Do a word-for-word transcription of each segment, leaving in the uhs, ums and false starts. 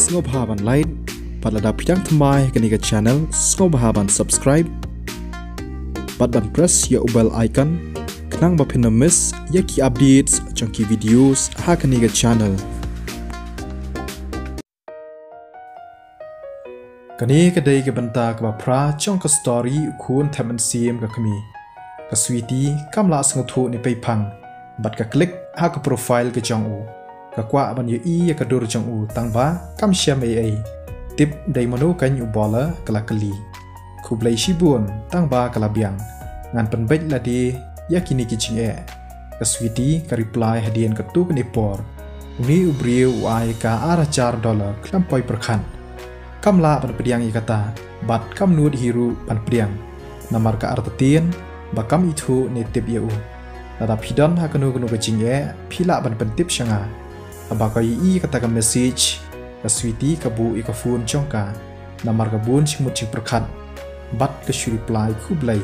Sngewbha ban like, bad lada phi dang thymmai ha kane ka channel, sngewbha ban subscribe bad ban press ïa u bell icon, khnang ba phin ym miss ïa ki updates jong ki videos ha kane ka channel. Kane ka dei ka bynta kaba phra jong ka story u khun thep mynsiem ka kmie. Ka Sweety kam lah sngewthuh ne peiphang bad ka click ha ka profile ka jong u. Ka kwah ban ïohi ïa ka dur jong u, tangba kam shem ei ei. Tip dei mano keiñ u baller, ka la kylli. Khublei shibun, tangba ka la biang. Ngan pynbeit lade ïa kine ki jingeh. Ka Sweety ka reply hadien katto katne por. Une u briew u ai ka ar hajar dollar khlem poi pyrkhat. Kam lah ban pdiang ïa kata, bad kam nud hi ruh ban pdiang. Namar ka artatien ba kam ithuh ne tip ïa u. Lada phi don ha kano kano ka jingeh, phi lah ban pyntip sha nga. Haba ka ïohi ïa kata ka message, ka Sweety ka buh ïa ka phone jong ka. Namar ka bun jingmut jingpyrkhat bad ka shu reply khublei.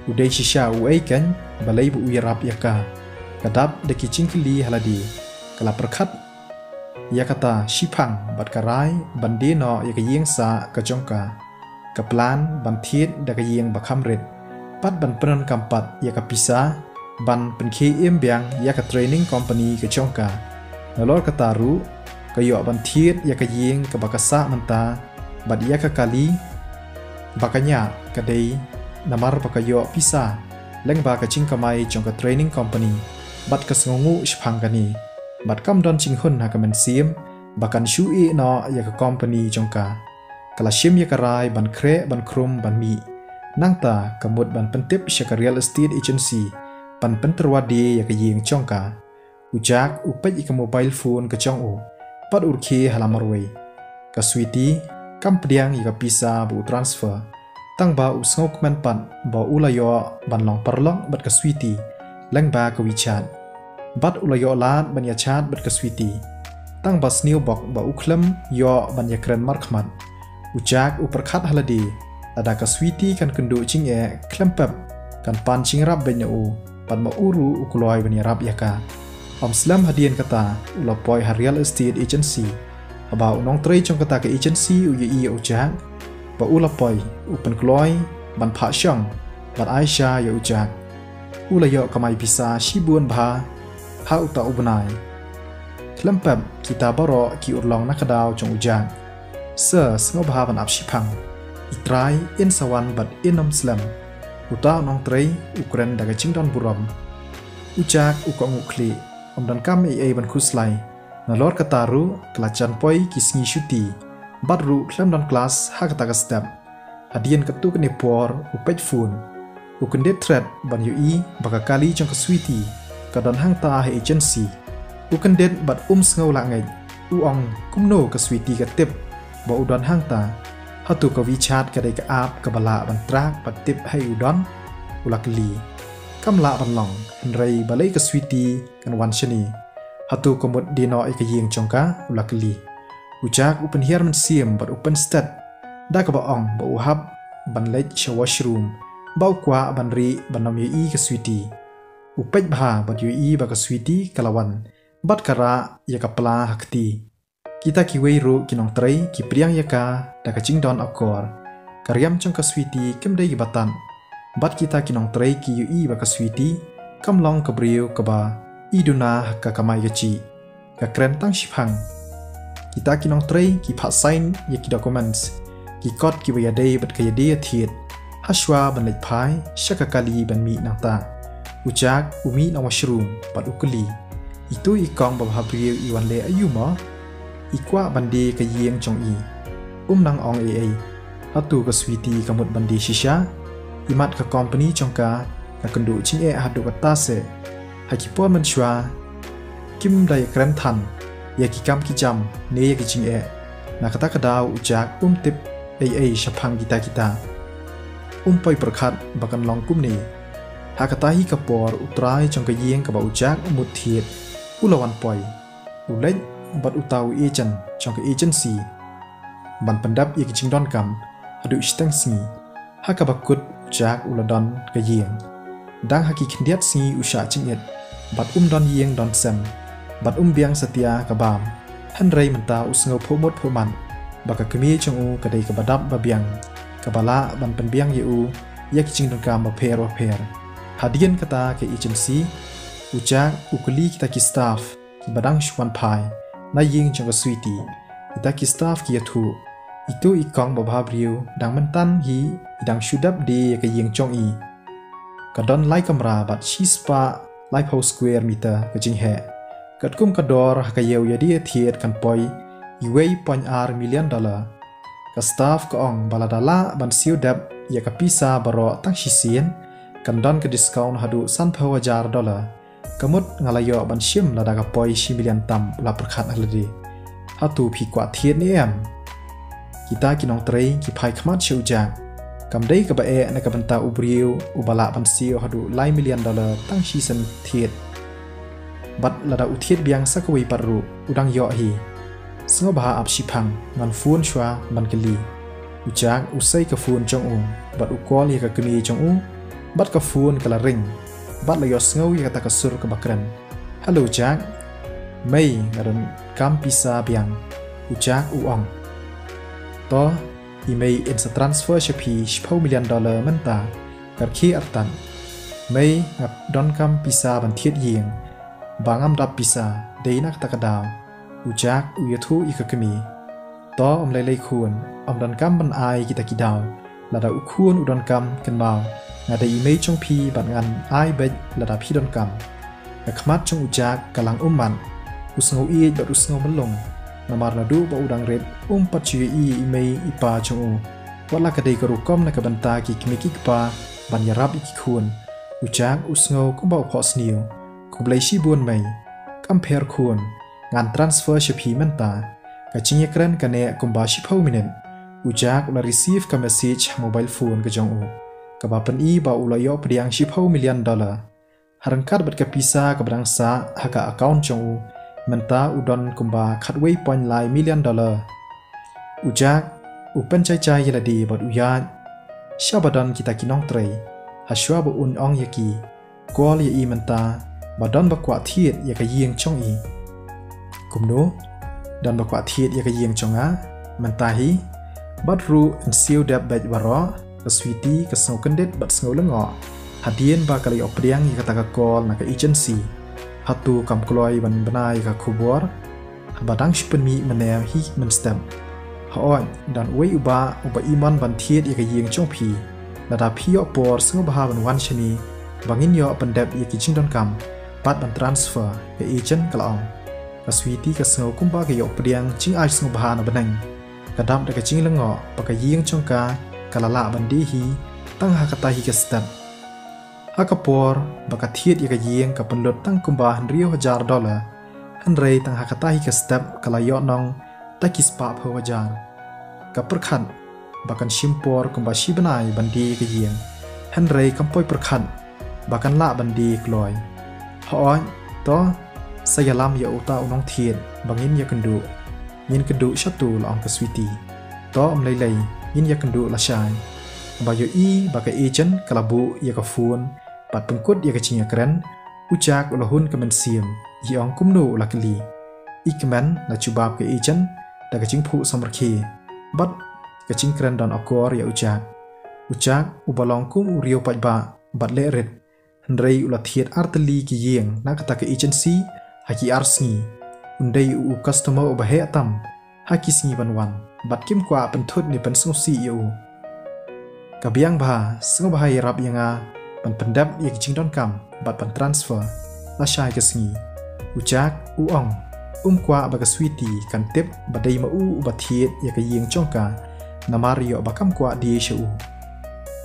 U dei shisha uei keiñ, balei ba u ïarap ïa ka? Ka dap da ki jingkylli ha lade. Ka la pyrkhat ïa kata shiphang bad ka rai ban die noh ïa ka ïing sah ka jong ka. Ka plan ban thied da ka ïing ba kham rit bad ban pyndonkam pat ïa ka pisa ban pynkhie im biang ïa ka training company ka jong ka. Nalor kata ruh, ka ïoh ban thied ïa ka ïing kaba ka sah mynta bad ïa ka kali ba ka ñiah ka dei namar ba ka ïoh pisa lyngba ka jingkamai jong ka training company. Bad ka sngewnguh shaphang kane, bad kam don jinghun ha ka mynsiem ba kan shu ïeh noh ïa ka company jong ka. Ka la shim ïa ka rai ban khreh ban khrum ban mih. Nangta ka mut ban pyntip sha ka real estate agency ban pyntyrwa die ïa ka ïing jong ka. U Jack u peit ïa ka mobile phone ka jong u bad u rkhie ha la marwei. Ka Sweety kam pdiang ïa ka pisa ba u transfer, tangba u sngewkmen pat ba u la ïoh ban long paralok bad ka Sweety lyngba ka WeChat. Bad u la ïoh lad ban ïa chat bad ka Sweety, tangba sniew bok ba u khlem ïoh ban ïa kren markhmat. U Jack u pyrkhat ha lade, lada ka Sweety kan kynduh jingeh khlem pep, kan pan jingïarap beit na u, bad ma u ruh u kloi ban ïarap ïa ka. Ym slem hadien kata, u la poi ha real estate agency. Haba u nongtrei jong kata ka agency u ïohi ïa u Jack ba u la poi, u pynkloi ban phah shong bad ai sha ïa u Jack. U la ïoh kamai pisa shibun bha ha uta u bnai. Khlem pep, kita baroh ki urlong na ka daw jong u Jack. Sir, sngewbha ban ap shiphang. I Trai in sa wan bad in ym slem. Uta u nongtrei u kren da ka jingdon burom. U Jack u kohnguh khlieh, ym donkam ei ei ban khuslai. Nalor kata ruh, ka la jan poi ki sngi shuti bad ruh khlem don klas ha kata ka step. Hadien katto katne por u peit phone. U kyndit thret ban ïohi ba ka kali jong ka Sweety ka don hangta ha agency. U kyndit bad um sngew lah ngeit. U ong, kumno ka Sweety ka tip ba u don hangta? Hato ka WeChat ka dei ka app kaba lah ban track bad tip haei u don? U la kylli. Kam lah ban long, hynrei balei ka Sweety kan wan shane? Hato ka mut die noh ïa ka ïing jong ka? U la kylli. U Jack u pynhiar mynsiem bad u pynstet da kaba ong ba u hap ban leit sha washroom, ba u kwah ban rieh ban ym ïohi ka Sweety. U peit bha bad ïohi ba ka Sweety ka la wan bad ka rah ïa ka pla ha kti. Kita kiwei ruh ki nongtrei ki pdiang ïa ka da ka jingdon akor. Ka riam jong ka Sweety kim dei kiba tad. Bad kita ki nongtrei ki ïohi ba ka Sweety kam long ka briew kaba i duna ha ka kamai kajih. Ka kren tang shiphang. Kita ki nongtrei ki phah sign ïa ki documents, ki kot kiba ïadei bad ka ïadie ïathied. Hashwa ban leit phai sha ka kali ban mih nangta, u Jack u mih na washroom bad u kylli. Itu i kong babha briew i wan leh aïu mo? I kwah ban die ka ïing jong i. Um nang ong ei ei. Hato ka Sweety ka mut ban die shisha? Imat ka company jong ka ka kynduh jingeh haduh katta seh. Ha ki por mynshuwa kim da ïakren than ïa ki kam ki jam ne ïa ki jingeh. Na kata ka daw u Jack um tip ei ei shaphang kita kita. Um poi pyrkhat ba kan long kumne. Ha kata hi ka por u trai jong ka ïing kaba u Jack u mut thied u la wan poi. U leit bad uta u agent jong ka agency ban pyndep ïa ki jingdonkam haduh shiteng sngi. Ha kaba kut u Jack u la don ka ïing. Dang ha ki khyndiat sngi u shah jingit bad um don ïing don sem bad um biang satia ka bam. Hynrei mynta u sngew phuh mut phuh man ba ka kmie jong u ka dei kaba dap ba biang, kaba lah ban pynbiang ïa u ïa ki jingdonkam bapher bapher. Hadien kata ka agency, u Jack u kylli kita ki staff kiba dang shu wan phai na ïing jong ka Sweety. Kita ki staff ki ïathuh, ito i kong babha briew dang mynta hi i dang shu dep die ïa ka ïing jong i. Ka don lai kamra bad shispah laiphew square meter ka jingheh. Katkum ka dor ha ka ïew ïadie ïathied kan poi iwei point ar million dollar. Ka staff ka ong ba lada lah ban siew dep ïa ka pisa baroh tang shisien, kan don ka discount haduh sanphew hajar dollar. Ka mut nga la ïoh ban shim lada ka poi shi million tam, u la pyrkhat ha lade. Hato phi kwah thied ne em? Kita ki nongtrei ki phai khmat sha u Jack. Kam dei kaba eh na ka bynta u briew uba lah ban siew haduh lai million dollar tang shisien thied. Bad lada u thied biang sa kawei pat ruh u dang ïoh hi. Sngewbha ap shiphang, ngan phone shuwa ban kylli. U Jack u sei ka phone jong u bad u call ïa ka kmie jong u, bad ka phone ka la ring. Bad la ïohsngew ïa kata ka sur kaba kren. Hello Jack. Mei, nga donkam pisa biang, u Jack u ong. To, i mei in sa transfer sha phi shiphew million dollar mynta, ka rkhie artat. Mei, nga donkam pisa ban thied ïing. Ba ngam dap pisa, dei na kata ka daw, u Jack u ïathuh ïa ka kmie. To, ym lei lei khun, ym donkam ban ai kita ki daw. Lada u khun u donkam, kynmaw, nga dei i mei jong phi bad ngan ai beit lada phi donkam. Ka khmat jong u Jack ka lang ummat. U sngew ïeit bad u sngew myllung. Namar naduh ba u dang rit um pat ju ïohi ïa i mei i pa jong u. Wat la ka dei ka rukom na ka bynta ki kmie ki kpa ban ïarap ïa ki khun. U Jack u sngew kumba u phohsniew. Khublei shibun mei. Kam pher khun, ngan transfer sha phi mynta. Ka jingïakren ka neh kumba shiphew minit. U Jack u la receive ka message ha mobile phone ka jong u, kaba pyni ba u la ïoh pdiang shiphew million dollar. Ha ryngkat bad ka pisa kaba dang sah ha ka account jong u, mynta u don kumba khatwei point lai million dollar. U Jack u pynjai jai ïa lade bad u ïaid sha ba don kita ki nongtrei. Hashwa ba un ong ïa ki, call ïa i mynta, ba don ba kwah thied ïa ka ïing jong i. Kumno? Don ba kwah thied ïa ka ïing jong nga mynta hi? Bad ruh yn siew dep beit baroh. Ka Sweety ka sngew kyndit bad sngew lyngngoh hadien ba ka la ïoh pdiang ïa kata ka call na ka agency. Hato kam kloi ban bna ïa ka khubor? Haba dang shu pynmih mynne hi mynstep. Hooid, don uwei u bah uba imon ban thied ïa ka ïing jong phi. Lada phi ïoh por, sngewbha ban wan shane ba ngin ïoh pyndep ïa ki jingdonkam bad ban transfer, ka agent ka la ong. Ka Sweety ka sngew kumba ka ïoh pdiang jingai sngewbha na bneng. Ka dap da ka jinglyngngoh ba ka ïing jong ka ka la lah ban die hi tang ha kata hi ka step. Ha ka por ba ka thied ïa ka ïing ka pynlut tang kumba hynriew hajar dollar. Hynrei tang ha kata hi ka step ka la ïoh nong da ki spah phew hajar. Ka pyrkhat ba kan shim por kumba shi bnai ban die ïa ka ïing. Hynrei kam poi pyrkhat ba kan lah ban die kloi. Hooid, to, sa ïalam ïa uta u nongthied ba ngin ïakynduh. Ngin kynduh shatu, la ong ka Sweety. To, ym lei lei, ngin ïakynduh lashai. Ba ïohi ba ka agent ka la buh ïa ka phone bad pynkut ïa ka jingïakren, u Jack u la hun ka mynsiem. Ïa ong kumno u la kylli. I kmen la jubab ka agent da ka jingphuh samrkhie bad ka jingkren don akor ïa u Jack. U Jack uba long kum u riew paidbah bad leh rit, hynrei u la thied artylli ki ïing na kata ka agency ha ki ar sngi. Un dei u customer uba heh tam ha ki sngi ban wan bad kim kwah pynthut ne pynsngewsih ïa u. Ka biang bha, sngewbha ïarap ïa nga ban pyndep ïa ki jingdonkam bad ban transfer lashai ka sngi. U Jack u ong, um kwah ba ka Sweety kan tip ba dei ma u uba thied ïa ka ïing jong ka, namar ïoh ba kam kwah die sha u.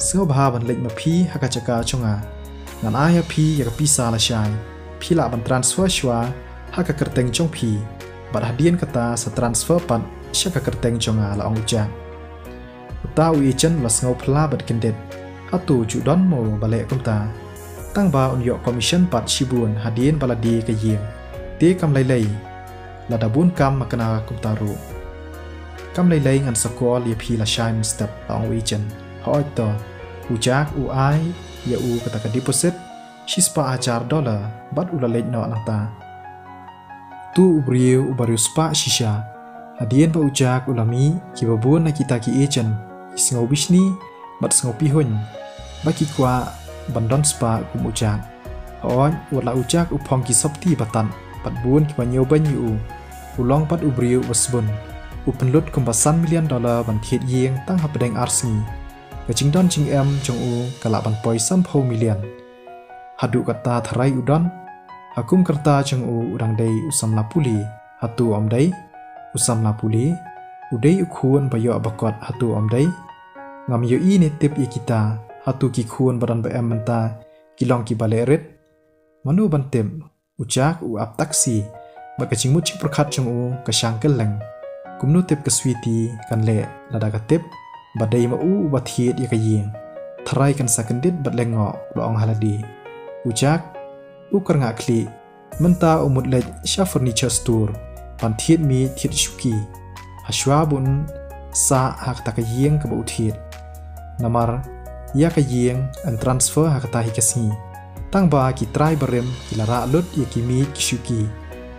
Sngewbha ban leit ma phi ha ka jaka jong nga. Ngan ai ha phi ïa ka pisa lashai. Phi lah ban transfer shuwa ha ka kyrteng jong phi. Bad hadien kata sa transfer pat sha ka kyrteng jong nga, la ong u Jack. Uta u agent u la sngew phylla bad kyndit. Hato ju don mo ba leh kumta? Tang ba un ïoh commission pat shibun hadien ba la die ka ïing. Te kam lei lei, lada bun kam ma kane kumta ruh. Kam lei lei, ngan sa call ïa phi lashai mynstep, la ong u agent. Hooid to. U Jack u ai ïa u kata ka deposit shispah hajar dollar bad u la leit noh nangta. Utu u briew uba riewspah shisha. Hadien ba u Jack u la mih, kiba bun na kita ki agent ki sngew bishni bad sngew pihuiñ ba ki kwah ban don spah kum u Jack. Hooid, wat la u Jack u phong ki sopti ba tad bad bun kiba ñiewbeiñ ïa u, u long pat u briew uba sbun. U pynlut kumba san million dollar ban thied ïing tang hapdeng ar sngi. Ka jingdon jingem jong u ka lah ban poi sanphew million. Haduh katta tharai u don. Ha kum ka rta jong u u dang dei u samla pule. Hato ym dei? U samla pule u dei u khun ba ïoh ba kot, hato ym dei? Ngam ïohi ne tip ïa kita. Hato ki khun ba don ba em mynta ki long kiba leh rit? Mano ban tip? U Jack u ap taxi bad ka jingmut jingpyrkhat jong u ka shang kylleng. Kumno tip ka Sweety kan leh lada ka tip ba dei ma u uba thied ïa ka ïing? Tharai kan sa kyndit bad lyngngoh, u la ong ha lade. U Jack u kyrngah khlieh. Mynta u mut leit sha furniture store ban thied miej thied shuki. Hashwa ba un sah ha kata ka ïing kaba u thied. Namar ïa ka ïing yn transfer ha kata hi ka sngi. Tang ba ki trai barim ki la rah lut ïa ki miej ki shuki.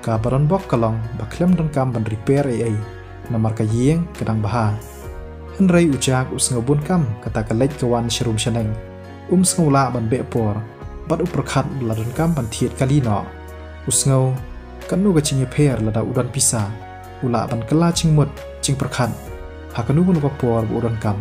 Kaba don bok ka long ba khlem donkam ban repair ei ei, namar ka ïing ka dang bha. Hynrei u Jack u sngew bun kam kata ka leit ka wan sharum shaneng. Um sngew lah ban beh por bad u pyrkhat ba la donkam ban thied kali noh. U sngew katno ka jingïapher lada u don pisa, u lah ban kylla jingmut jingpyrkhat ha kano kano ka por ba u donkam.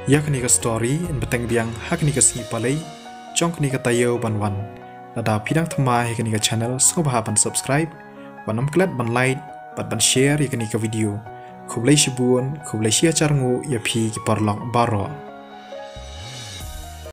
Ïa kane ka story yn bteng biang ha kane ka sngi palei jong kane ka taïew ban wan. Lada phi dang thymmai ha kane ka channel, sngewbha ban subscribe, wat nym klet ban like bad ban share ïa kane ka video. Khublei shibun, khublei shihajar nguh ïa phi ki paralok baroh.